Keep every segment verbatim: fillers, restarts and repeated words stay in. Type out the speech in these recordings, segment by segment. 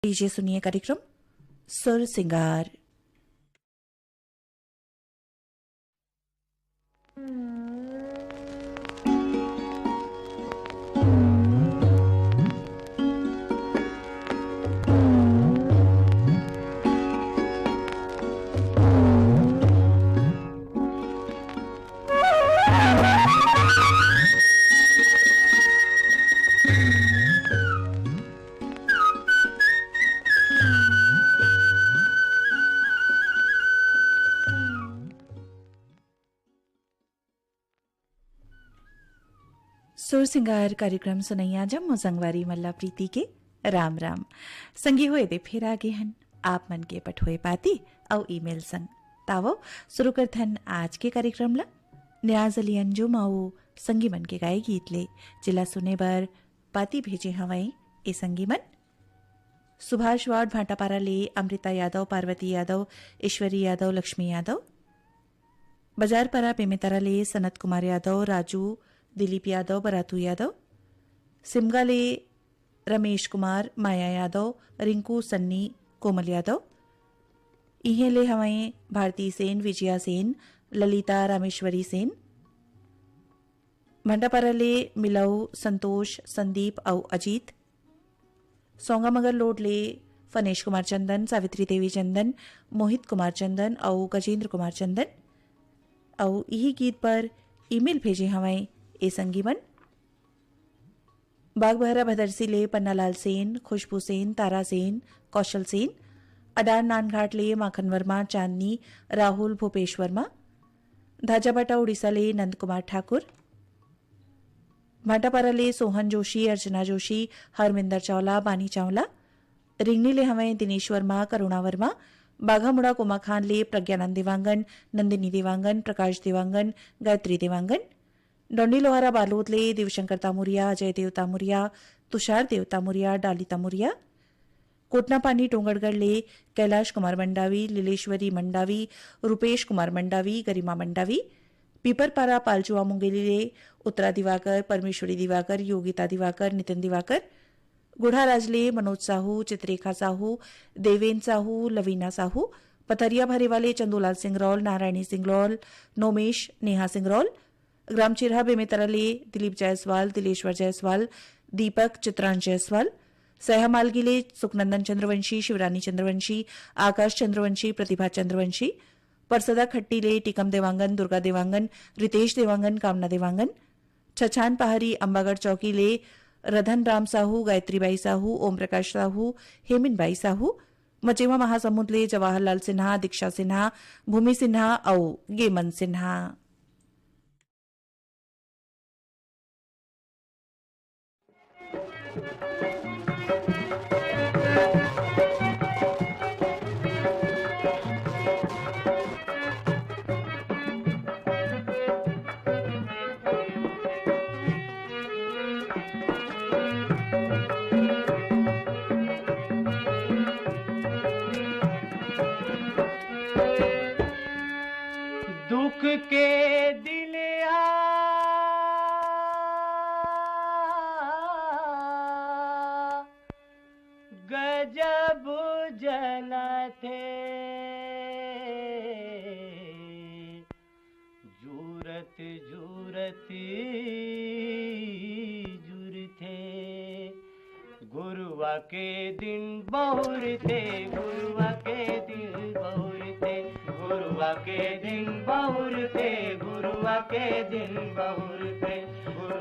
लीजिए सुनिए कार्यक्रम सुर सिंगार। सुर सिंगार कार्यक्रम सुनैया जम्मो संगवारी मन ला प्रीति के राम राम। संगी हो, एदे फेर आगे हन आप मन के पठोए पाती अउ ईमेल संग। तावो, शुरू करथन आज के कार्यक्रम ला न्याज अली अंजुम अउ संगी मन के गाए गीत ले, जेला सुने बर पाती भेजे हवय ए संगी मन। सुभाष वार्ड भाटापारा ले अमृता यादव, पार्वती यादव, ईश्वरी यादव, लक्ष्मी यादव। बाजारपारा बेमेतरा ले सनत कुमार यादव, राजू, दिलीप यादव, बरातू यादव। सिमगा ले रमेश कुमार, माया यादव, रिंकू, सन्नी, कोमल यादव। इहें ले हवंय भारती सेन, विजया सेन, ललिता, रामेश्वरी सेन। भाटापारा ले मिलऊ, संतोष, संदीप अउ अजीत। सोंगामगर लोड ले फनेश कुमार चंदन, सावित्री देवी चंदन, मोहित कुमार चंदन अउ गजेंद्र कुमार चंदन। अउ इही गीत पर ईमेल भेजे हवंय ए संगी मन। बागबहरा भदरसी ले पन्नालाल सेन, खुशबू सेन, तारा सेन, कौशल सेन। अडार नानघाट ले माखन वर्मा, चांदनी, राहुल, भूपेश वर्मा। धाजाबाटा उड़ीसा ले नंद कुमार ठाकुर। भाटापारा ले सोहन जोशी, अर्चना जोशी, हरमिंदर चावला, बानी चावला। रिंगनी ले हवंय दिनेश वर्मा, करुणा वर्मा। बाघामुड़ा कोमाखान ले प्रज्ञानंद देवांगन, नंदिनी देवांगन, प्रकाश देवांगन, गायत्री देवांगन। डोंडी लोहारा बालोद ले देवशंकर तामुरिया, अजय देव तामुरिया, तुषार देव तामुरिया, डाली तामुरिया। कोटनापानी डोंगरगढ़ ले कैलाश कुमार मंडावी, लीलेश्वरी मंडावी, रूपेश कुमार मंडावी, गरिमा मंडावी। पीपरपारा पालचुआ मुंगेली ले उत्तरा दिवाकर, परमेश्वरी दिवाकर, योगिता दिवाकर, नितिन दिवाकर। गुढ़ाराज ले मनोज साहू, चित्रेखा साहू, देवेन साहू, लवीना साहू। पथरिया भरेवा ले चंदूलाल सिंगरौल, नारायणी सिंगरौल, नोमेश, नेहा सिंगरौल। ग्राम चिरहा बेमेतरा ले दिलीप जायसवाल, दिलेश्वर जायसवाल, दीपक, चित्रांश जायसवाल। सैहामालगी ले सुखनंदन चंद्रवंशी, शिवरानी चंद्रवंशी, आकाश चंद्रवंशी, प्रतिभा चंद्रवंशी। परसदा खट्टी ले टीकम देवांगन, दुर्गा देवांगन, रितेश देवांगन, कामना देवांगन। छछान पहारी अम्बागढ़ चौकी ले रधन राम साहू, गायत्री बाई साहू, ओम प्रकाश साहू, हेमिन बाई साहू। मचेवा महासमुंद ले जवाहरलाल सिन्हा, दीक्षा सिन्हा, भूमि सिन्हा अउ गेमन सिन्हा। दुख के दिन आ गजब जलथे, जूरत जूरत जूरथे। गुरुआ के दिन बहुरथे, गुरुआ के दिन बहुरथे, गुरुआ के दिन बहुरथे, गुरुआ के दिन बहुरथे।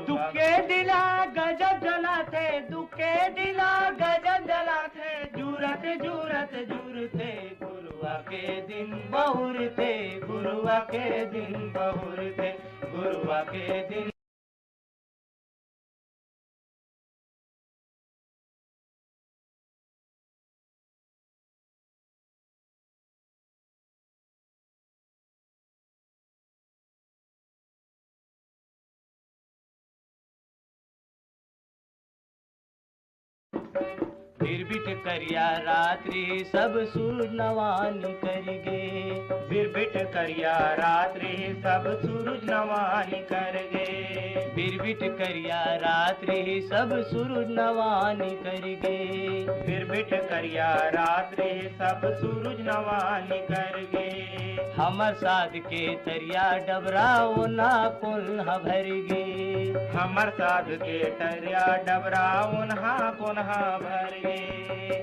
दुख के दिला गजब जलाथे, दुख के दिला गजब जलाथे, जूरत जूरत जूरथे। गुरुआ के दिन बहुरथे, गुरुआ के दिन बहुरथे, गुरुआ के दिन। बिरबिट करिया रात रिहिस, सब सूरज नवा निकर गे। बिरबिट करिया रात रिहिस, सब सूरज नवा निकर गे। बिरबिट करिया रात रिहिस, सब सूरज नवा निकर गे। बिरबिट करिया रात रिहिस, सब सूरज नवा निकर गे। हमर साध के तरिया डबरा ओन्हा कोन्हा भर गे। हमर साध के तरिया डबरा ओन्हा कोन्हा भर गे।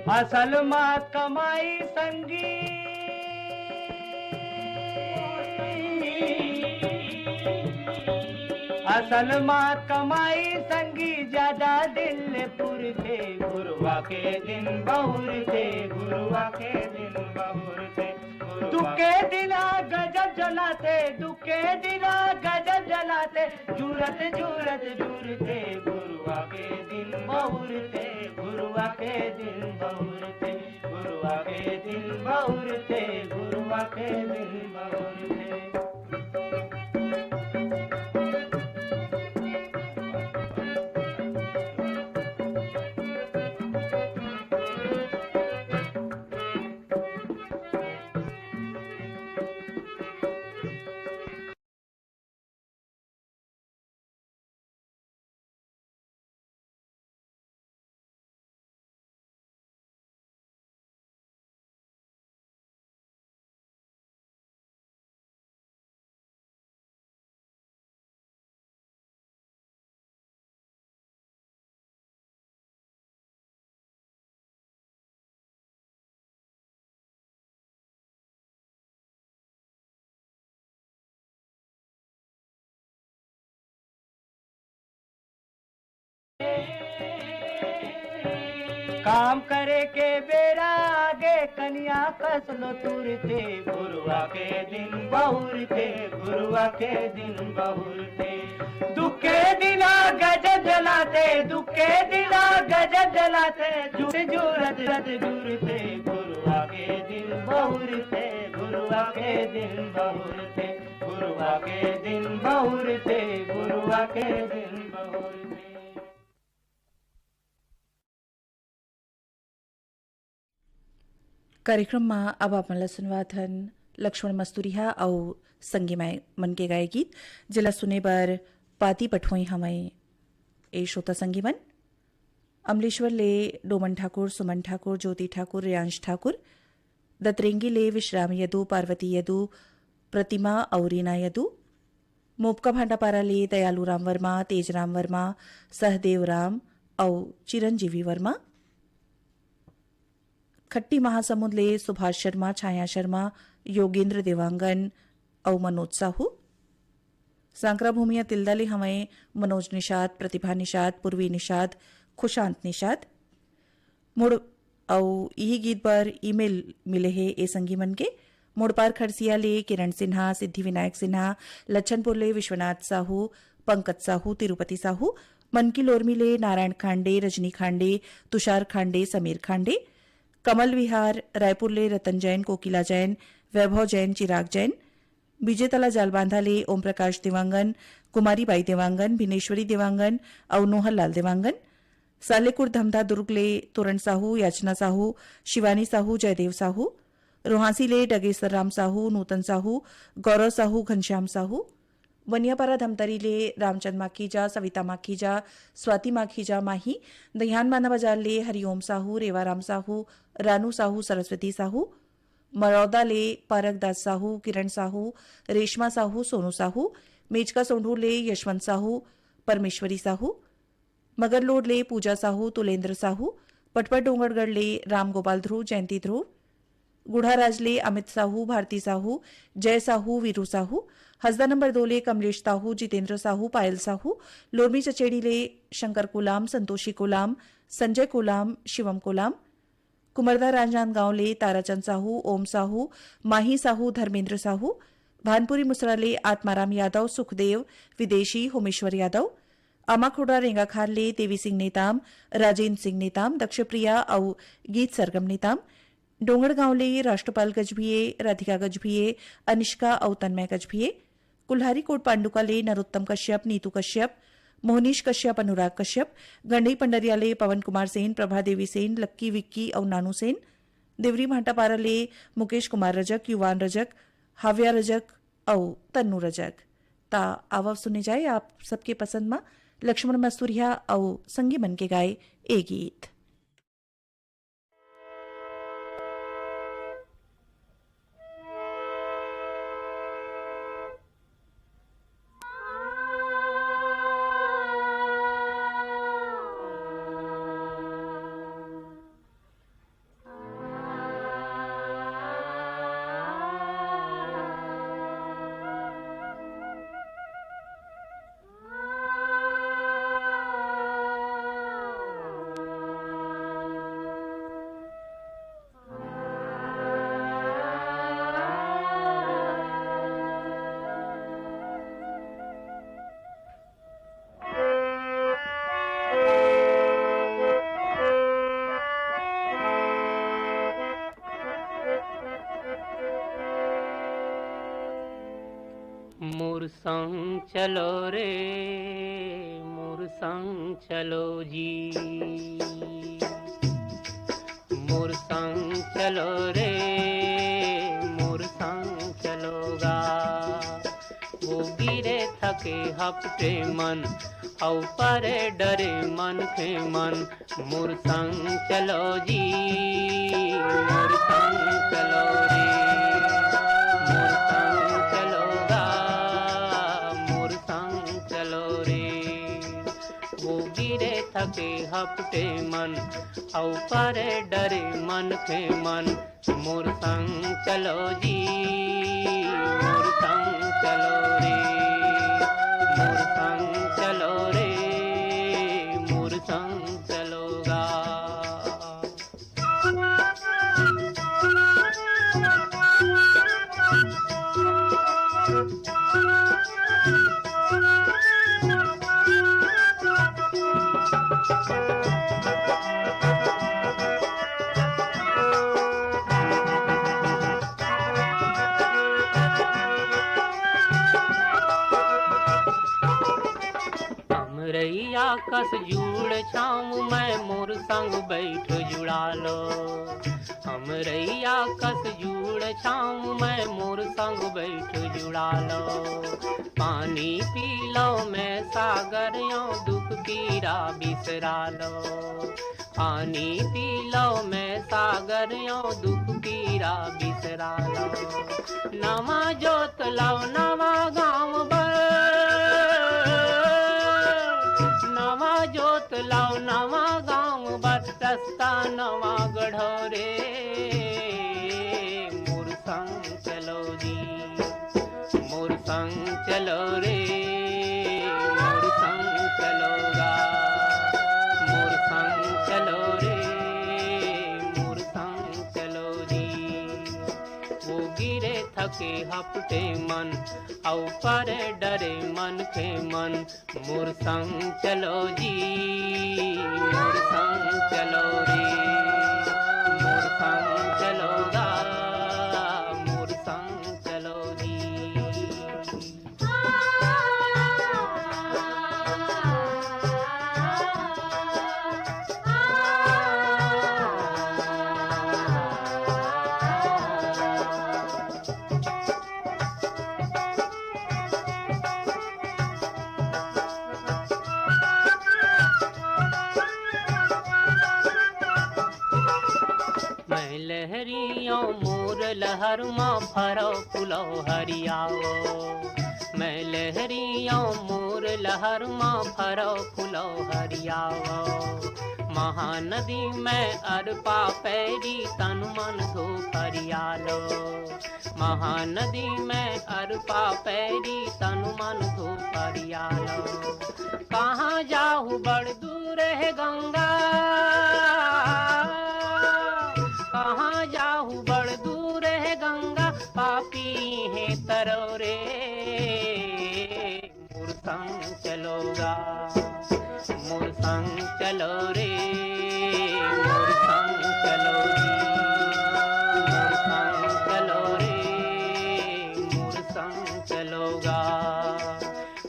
असल मात कमाई संगी, असल मात कमाई संगी, ज्यादा दिन ले पुरथे। गुरुवा के दिन बहुरथे, गुरुवा के दिन बहुरथे। दुखे दिना गजब जलाथे, दुखे दिना गजब जलाथे, जुरत जुरत जुरथे। गुरुवा के दिन बहुरथे, गुरुवा के दिन बहुरथे। गुरुवा के दिन बहुरथे, गुरुवा के दिन बहुरथे। काम करे के बेरा आगे, कनिया कस लो तुरथे। गुरुवा के दिन बहुरथे, गुरुवा के दिन बहुरथे। दुखे दिना गजब जलाथे, दुखे दिना गजब जलाथे। जुट जुरत रत जुरथे, गुरुवा के दिन बहुरथे, गुरुवा के दिन बहुरथे। गुरुवा के दिन बहुरथे, गुरुवा के दिन बहुरथे। कार्यक्रम म अब आप मन ल सुनवात हन लक्ष्मण मस्तुरिहा अउ संगी माय मन के गाए गीत, जेला सुने बर पाती पठोई हवय। ए श्रोता संगी मन, अमलेश्वर ले डोमन ठाकुर, सुमन ठाकुर, ज्योति ठाकुर, रेयांश ठाकुर, दतरेंगी ले विश्राम यदु, पार्वती यदु, प्रतिमा अउ रीना यदु, मोपका भांडापारा ले दयालू राम वर्मा, तेज राम वर्मा, सहदेव राम अउ चिरंजीवी वर्मा, खट्टी महासमुंद ले सुभाष शर्मा, छाया शर्मा, योगेंद्र देवांगन अउ मनोज साहू। सांकरा भूमिया तिल्दा ले हवय मनोज निषाद, प्रतिभा निषाद, पूर्वी निषाद, खुशांत निषाद। मुड़ अउ इही गीत बर ईमेल मिले हे ए संगी मन के। मुड़पार खरसिया ले किरण सिन्हा, सिद्धि विनायक सिन्हा, लच्छनपुर ले विश्वनाथ साहू, पंकज साहू, तिरुपति साहू, मनकी लोरमी ले नारायण खांडे, रजनी खांडे, तुषार खांडे, समीर खांडे, कमल विहार, रायपुर ले रतन जैन, कोकिला जैन, वैभव जैन, चिराग जैन, विजेतला जालबांधा ले ओम प्रकाश देवांगन, कुमारी बाई देवांगन, भिनेश्वरी देवांगन अउ नोहर लाल देवांगन, सालेकुर धमधा दुर्ग ले तोरण साहू, याचना साहू, शिवानी साहू, जयदेव साहू, रोहासी ले डगेसर राम साहू, नूतन साहू, गौरव साहू, घनश्याम साहू, बनियापारा धमतरी ले रामचंद माखीजा, सविता माखीजा, स्वाति माखीजा माही, दहियान माना बाजार ले हरिओम साहू, रेवाराम साहू, रानू साहू, सरस्वती साहू, मरौदा ले पारक दास साहू, किरण साहू, रेशमा साहू, सोनू साहू, मेचका सोंढूर ले यशवंत साहू, परमेश्वरी साहू, मगरलोड ले पूजा साहू, तुलेंद्र साहू, पटपट डोंगरगढ़ ले रामगोपाल ध्रुव, जयंती ध्रुव, गुढ़ाराज ले अमित साहू, भारती साहू, जय साहू, वीरू साहू, हसदा नंबर दो ले कमलेश साहू, जितेंद्र साहू, पायल साहू, लोरमी चचेड़ी ले शंकर कोलाम, संतोषी कोलाम, संजय कोलाम, शिवम कोलाम, कुमरदा राजनांदगांव ले ताराचंद साहू, ओम साहू, माही साहू, धर्मेंद्र साहू, भानपुरी मुसरा ले आत्माराम यादव, सुखदेव, विदेशी, होमेश्वर यादव, अमाखोड़ा रेंगाखार ले देवी सिंह नेताम, राजेंद्र सिंह नेताम, दक्षप्रिया अउ गीत सरगम नेताम, डोंगरगांव ले राष्ट्रपाल गजभिये, राधिका गजभिये, अनिष्का अउ तन्मय गजभिये, कुल्हारी कोट पांडुका ले नरोत्तम कश्यप, नीतू कश्यप, मोहनीश कश्यप, अनुराग कश्यप, गंडई पंडरिया ले पवन कुमार सेन, प्रभा देवी सेन, लक्की विक्की अउ नानू सेन, देवरी भाटापारा ले मुकेश कुमार रजक, युवान रजक, हाव्या रजक अउ तन्नू रजक। ता आवव सुने जाए आप सबके पसंद म लक्ष्मण मस्तुरिया अउ संगी मन के गाए ए गीत। मोर संग चलो रे, मोर संग चलो जी। मोर संग चलो रे, मोर संग चलो गा। वो गिरे थके हपटे मन, अउ परे डरे मनखे मन। मोर संग चलो जी, मोर संग चलो रे, मोर संग चलो गा, मोर संग चलो रे। वो गिरे थके हपटे मन, अउ परे डरे मनखे मन। मोर संग चलो जी, मोर संग चलो रे, मोर संग चलो रे, मोर संग चलो गा। अमरैया कस जूड़ छाँव मैं, मोर संग बैठ जुड़ा लो। अमरैया कस जूड़ छाँव मैं, मोर संग बैठ जुड़ा लो। पानी पी लो मैं सागर यों, दुख पीरा बिसरा लो। पानी पी लो मैं सागर यों, दुख पीरा बिसरा लो। नवा जोत लाओ नवा गाँव बर, नवा जोत लाओ नवा गाँव बर, रस्ता नवा गढ़ो रे। मोर संग चलो जी, मोर संग चलो रे, मोर संग चलो गा, मोर संग चलो रे, मोर संग चलो जी। वो गिरे थके हपटे मन, अउ परे डरे मनखे मन, मोर संग चलो जी, मोर संग चलो रे, मोर संग चलो गा, मोर संग चलो जी। मैं लहरियों मोर लहर मा फरव फुलव हरियावो। मैं लहरियों मोर लहर मा फरव फुलव हरियावो। महानदी मैं अरपा पैरी तन मन धो फरियालो। महानदी मैं अरपा पैरी तन मन धो फरियालो। कहाँ जाहू बड़ दूर हे गंगा, कहाँ जाहू बड़ दूर हे गंगा, पापी हे तरव रे। मोर संग चलो गा, मोर संग चलो रे, मोर संग चलो जी, मोर संग चलो रे, मोर संग चलो गा।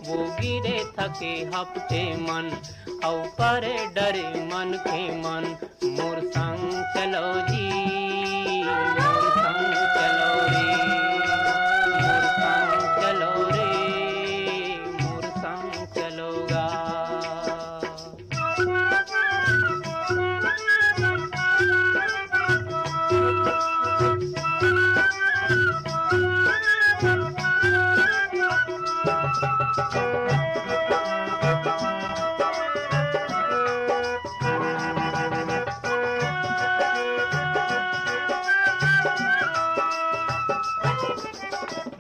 वो गिरे के हपटे मन, अउ परे डरे मनखे मन, मोर संग चलो जी, मोर संग चलो रे, मोर संग चलो रे, मोर संग चलो गा।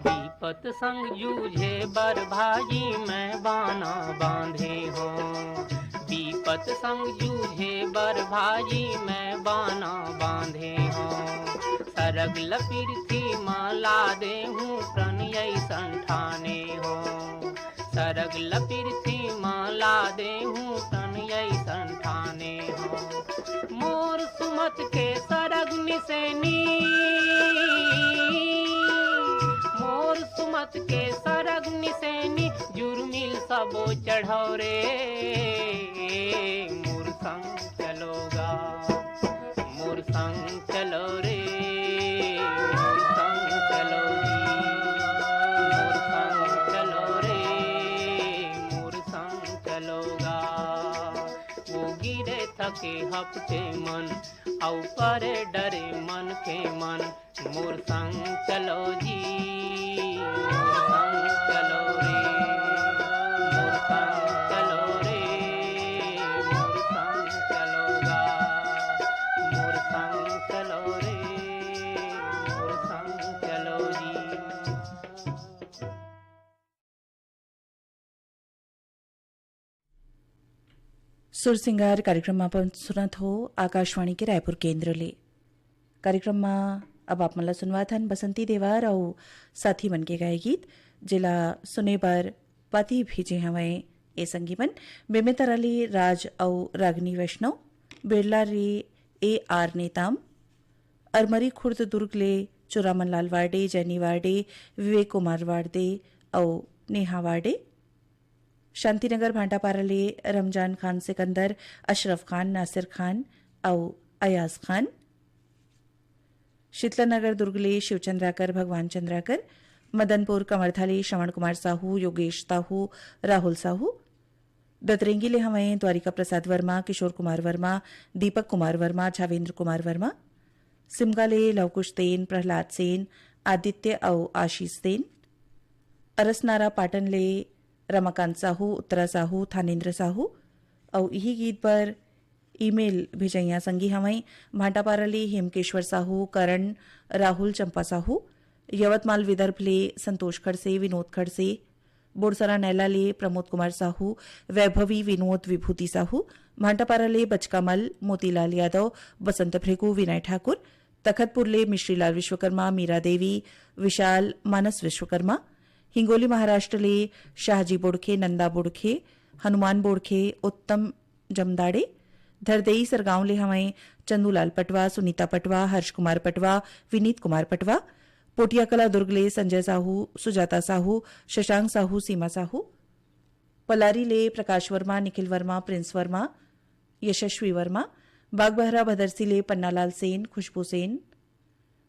विपत संग जूझे बर भाजी मैं बाना बांधे हों। विपत संग जूझे बर भाजी मैं बाना बांधे हों। सरग ल पिरथी म ला दे हूँ, प्रण अइसन ठाने हों। सरग ल पिरथी म ला दे हूँ, प्रण अइसन ठाने हों। मोर सुमत के सरग निसेनी, मोर सुमत के सरग निसेनी, जुर्मिल सबो चढ़ो रे, मोर संग चलो गा, मोर संग चलो रे, मोर संग चलो जी, मोर संग चलो रे, मोर संग चलो गा। वो गिरे थके हपटे मन, अउ परे डरे मनखे मन, मोर संग चलो जी, मोर संग चलो रे, मोर संग चलो रे, मोर संग चलो गा, मोर संग चलो रे, मोर संग चलो जी। सुर सिंगार कार्यक्रम म अपन सुनत हो आकाशवाणी के रायपुर केंद्र ले। कार्यक्रम म अब आप मन ला सुनवात हन बसंती देवार अउ साथी मन के गाए गीत, जेला सुने बर पाती भेजे हवंय ए संगी मन, बेमेतरा ले राज अउ रागनी वैष्णव, बेड़ला ले ए आर नेताम, अरमरी खुर्द दुर्ग ले चोरामन लाल वार्डे, जैनी वार्डे, विवेक कुमार वार्डे अउ नेहा वार्डे, शांतिनगर भांटापारा ले रमजान खान सिकंदर, अशरफ खान, नासिर खान अउ अयाज खान, शीतला नगर दुर्ग ले शिव चंद्राकर, भगवान चंद्राकर, मदनपुर कमरथा ले श्रवण कुमार साहू, योगेश साहू, राहुल साहू, दतरेंगी ले हवंय द्वारिका प्रसाद वर्मा, किशोर कुमार वर्मा, दीपक कुमार वर्मा, झावेंद्र कुमार वर्मा, सिमगा ले लवकुश सेन, प्रहलाद सेन, आदित्य अउ आशीष सेन, अरसनारा पाटन ले रमाकांत साहू, उत्तरा साहू, थानेंद्र साहू अउ इही गीत बर ईमेल भेजइया संगी हवंय भांटापारा ले हेमकेश्वर साहू, करण, राहुल, चंपा साहू, यवतमाल विदर्भ ले संतोष खड़से, विनोद खड़से, बोरसरा नैला ले प्रमोद कुमार साहू, वैभवी, विनोद, विभूति साहू, भांटापारा ले बचकामल, मोतीलाल यादव, बसंत भृगु, विनय ठाकुर, तखतपुर ले मिश्रीलाल विश्वकर्मा, मीरा देवी, विशाल, मानस विश्वकर्मा, हिंगोली महाराष्ट्र ले शाहजी बोड़खे, नंदा बोड़खे, हनुमान बोड़खे, उत्तम जमदाड़े, धरदेई सरगांव ले हवंय चंदूलाल पटवा, सुनीता पटवा, हर्ष कुमार पटवा, विनीत कुमार पटवा, पोटियाकला दुर्ग ले संजय साहू, सुजाता साहू, शशांक साहू, सीमा साहू, पलारी ले प्रकाश वर्मा, निखिल वर्मा, प्रिंस वर्मा, यशस्वी वर्मा, बागबहरा भदरसी ले पन्नालाल सेन, खुशबू सेन,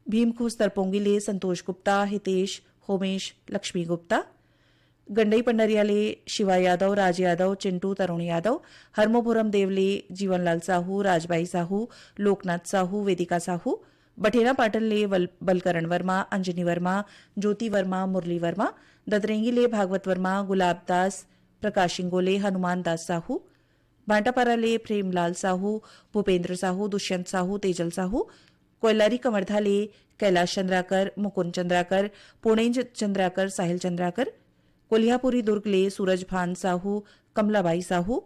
भीमखोस तरपोंगी ले संतोष गुप्ता, हितेश, होमेश, लक्ष्मी गुप्ता, गंडई पंडरिया ले शिवा यादव, राज यादव, चिंटू, तरुण यादव, हरमोभोरम देव ले जीवनलाल साहू, राजबाई साहू, लोकनाथ साहू, वेदिका साहू, बठेना पाटन ले वल-, बलकरण वर्मा, अंजनी वर्मा, ज्योति वर्मा, मुरली वर्मा, ददरेंगी ले भागवत वर्मा, गुलाब दास, प्रकाश इंगोले, हनुमान दास साहू, भांटापारा ले प्रेमलाल साहू, भूपेंद्र साहू, दुष्यंत साहू, तेजल साहू, कोयलारी कमरधा ले कैलाश चंद्राकर, मुकुंद चंद्राकर, पूर्णेंज चंद्राकर, साहिल चंद्राकर, कोलिहापुरी दुर्ग ले सूरज भान साहू, कमलाबाई साहू,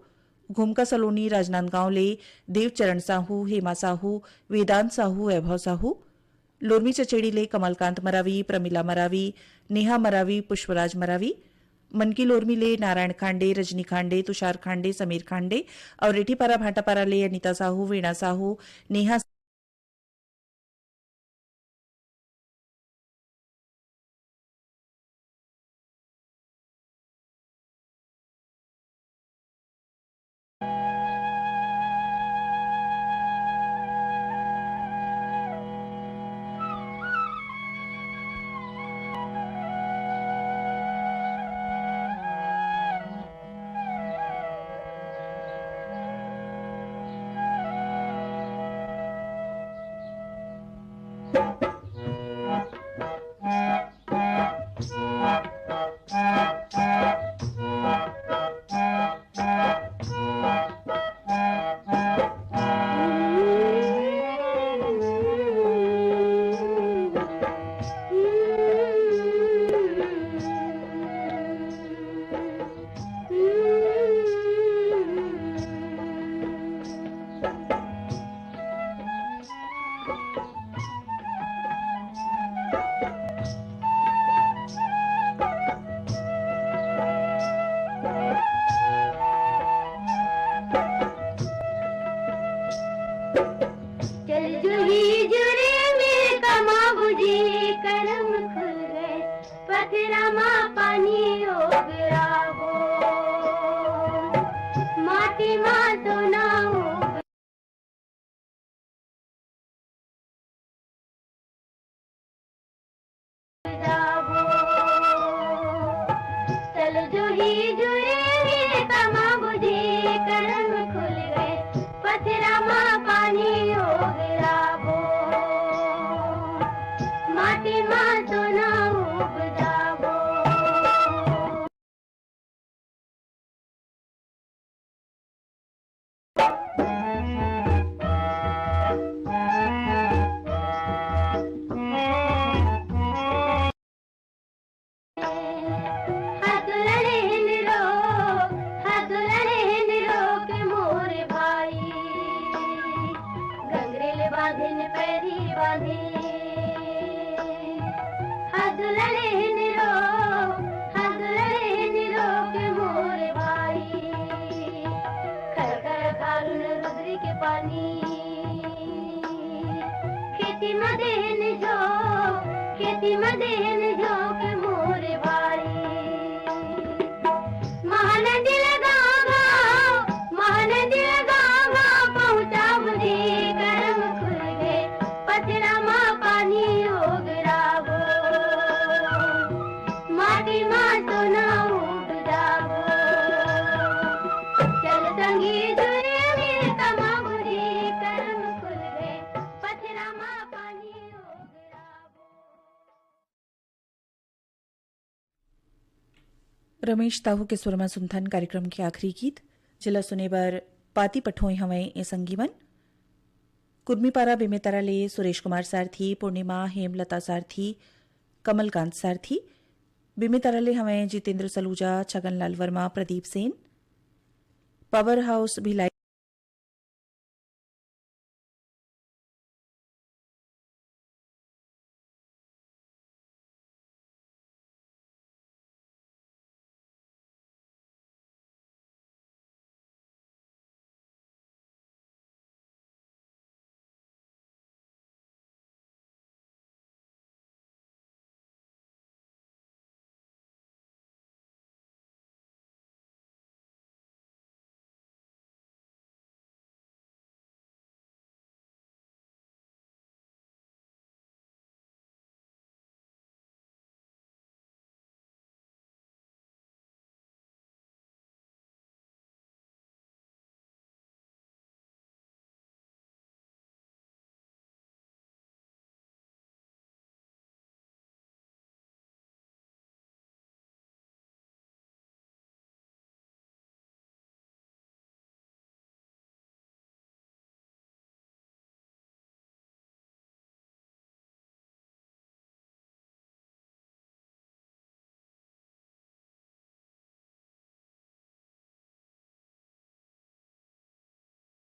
घुमका सलोनी राजनांदगांव ले देवचरण साहू, हेमा साहू, वेदांत साहू, वैभव साहू, लोरमी चचेड़ी ले कमलकांत मरावी, प्रमिला मरावी, नेहा मरावी, पुष्पराज मरावी, मनकी लोरमी ले नारायण खांडे, रजनी खांडे, तुषार खांडे, समीर खांडे अउ रेठीपारा भाटापारा ले अनिता साहू, वीणा साहू, नेहा चल जुही जुरे में कमा बुझी करम खुल गए, पथरा मा पानी ओगराबो, माटी मा सोना ओगराबो। जाबो। चल जुही जुरे रे कमा बुझी करम खुल गए, पथरा मा पानी ओगराबो, माटी मा सोना उबजाबो। हाथ लड़े हिन रो, हाथ लड़े हिन रो के मोरे भाई, गंगरेल बांधिन पैरी बांधिन। हाथ लड़े हिन रो, हाथ लड़े हिन रो के मोरे भाई, खर खर खारुन रुद्री के पानी। खेती म देन जो, खेती म देन जो के मोरे भाई। महानदी लगावा, महानदी लगावा, पहुँचाव दे करम खुल गे, पथरा मा पानी ओगरावो, माटी मा सोना उबजावो। चल संगी जुरे में कमाव दे करम खुल गे, पथरा मा पानी ओगरावो। रमेश साहू के सुर म सुनथन कार्यक्रम के आखिरी गीत, जेला सुने बर पाती पठोय हवय ए संगी मन। कुर्मीपारा बेमेतरा ले सुरेश कुमार सारथी, पूर्णिमा, हेमलता सारथी, कमलकांत सारथी। बेमेतरा ले हवय जितेंद्र सलूजा, छगनलाल वर्मा, प्रदीप सेन। पावर हाउस भिलाई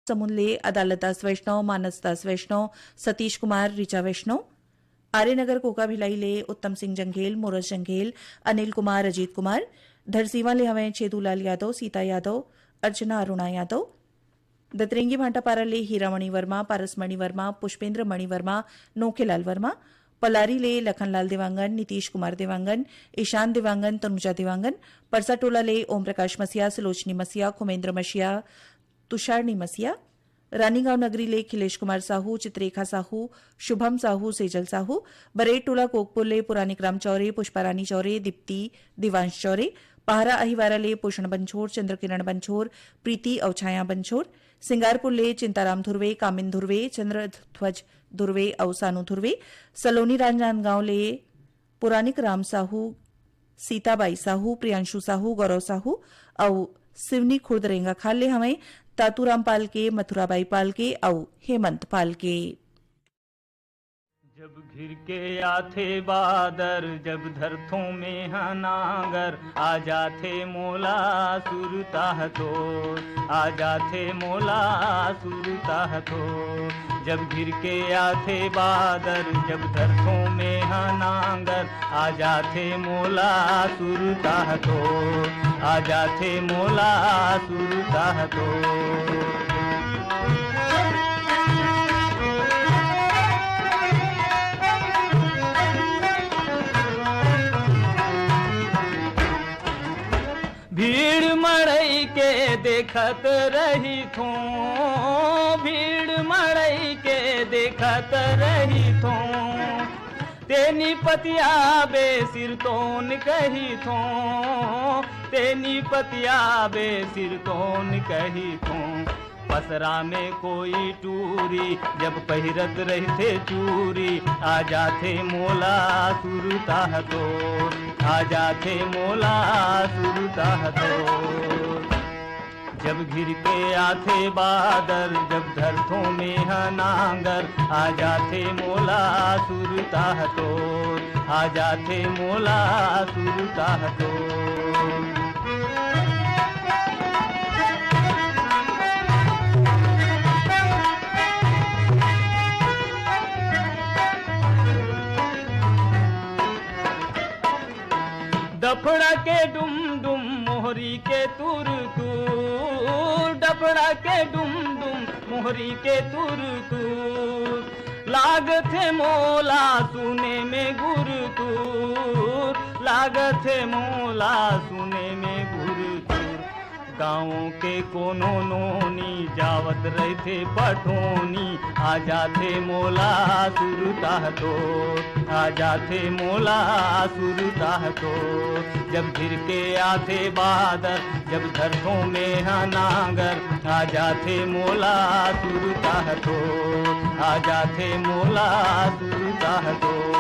समुंद ले अदालत दास वैष्णव, मानस दास वैष्णव, सतीश कुमार, ऋचा वैष्णव, आर्यनगर कोका भिलाई ले उत्तम सिंह जंघेल, मोरस जंघेल, अनिल कुमार, अजीत कुमार, धरसीवा ले हवय छेदूलाल यादव, सीता यादव, अर्चना अरुणा यादव, दतरेंगी भाटापारा ले हीरामणि वर्मा, पारसमणि वर्मा, पुष्पेंद्र मणि वर्मा, नोखेलाल वर्मा, पलारी ले लखनलाल देवांगन, नीतीश कुमार देवांगन, ईशान देवांगन, तनुजा देवांगन, परसा टोला ले ओम प्रकाश मसिया, सुलोचनी मसिया, खुमेंद्र मसिया, तुषारनी मसिया, रानीगांव नगरी ले खिलेश कुमार साहू, चित्रेखा साहू, शुभम साहू, सेजल साहू, बरेटोला कोकपुर ले पुरानी राम चौरे, पुष्पा रानी चौरे, दीप्ति, दिवांश चौरे, पहारा अहिवारा ले पोषण बंछोर, चंद्रकिरण बंछोर, प्रीति अउ छाया बंछोर, सिंगारपुर ले चिंताराम धुर्वे, कामिन धुर्वे, चंद्रध्वज धुर्वे अउ सानू धुर्वे, सलोनी राजनांदगांव ले पुरानिक राम साहू, सीताबाई साहू, प्रियांशु साहू, गौरव साहू अउ सिवनी खुर्द रेंगाखाल ले हवंय तातूराम पालके, मथुराबाई पालके अउ हेमंत पालके। जब घिर के आथे बादर, जब धरथों में हा नांगर, आ जाथे मोला सुरता ह तोर, आ जाथे मोला सुरता ह तोर। जब घिर के आथे बादर, जब धरथों में हा नांगर, आ जाथे मोला सुरता ह तोर, आ जाथे मोला सुरता ह तोर। भीड़ मड़ई के देखत रहिथों, भीड़ मड़ई के देखत रहिथों। तेनी पतियाबे सिरतोन कहिथों, तेनी पतियाबे सिरतोन कहिथों। पसरा में कोई टूरी, जब पहिरत रहिथे चूरी, आ जाथे मोला सुरता ह तोर, आ जाथे मोला सुरता ह तोर। जब घिर के आथे बादर, जब धरथों में ह नांगर, आ जाथे मोला सुरता ह तोर, आ जाथे मोला सुरता ह तोर। डफड़ा के डुम डुम, मोहरी के तुर तुर, डफड़ा के डुम डुम, मोहरी के तुर तुर। लागथे मोला सुने में गुर तुर, लागथे मोला सुने में गुर तुर। गाँव के कोनो नोनी जावत रहिथे पठोनी, आ जाथे मोला सुरता ह तोर, आ जाथे मोला सुरता ह तोर। जब घिर के आथे बादर, जब धरथों में ह नांगर, आ जाथे मोला सुरता ह तोर, आ जाथे मोला सुरता ह तोर।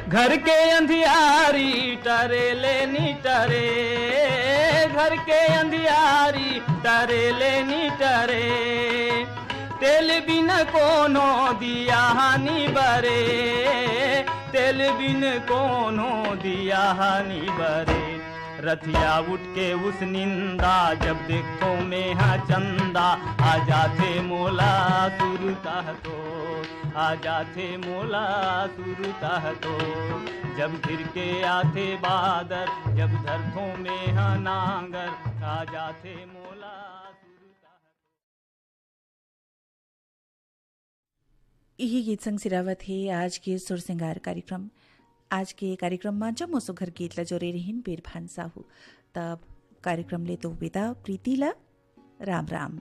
घर के अंधियारी टरे ले नी टरे, घर के अंधियारी टरे ले नी टरे। तेल बिन कोनो दिया हानि बरे, तेल बिन कोनो दिया हानि बरे। रथिया उठ के उस निंदा, जब देखो मेहा चंदा, आ जाथे मोला सुरता ह तोर, आ जाथे मोला सुरता ह तोर। जब घिर के आथे बादर, जब धरथो मेहा नांगर, आ जाथे मोला सुरता ह तोर। इही गीत संग सिरावत हे आज के सुर सिंगार कार्यक्रम। आज के कार्यक्रम म जम्मो सुघर गीत ल जोरे रहिन बीरभान साहू। तब कार्यक्रम ले तो विदा प्रीति ल, राम राम।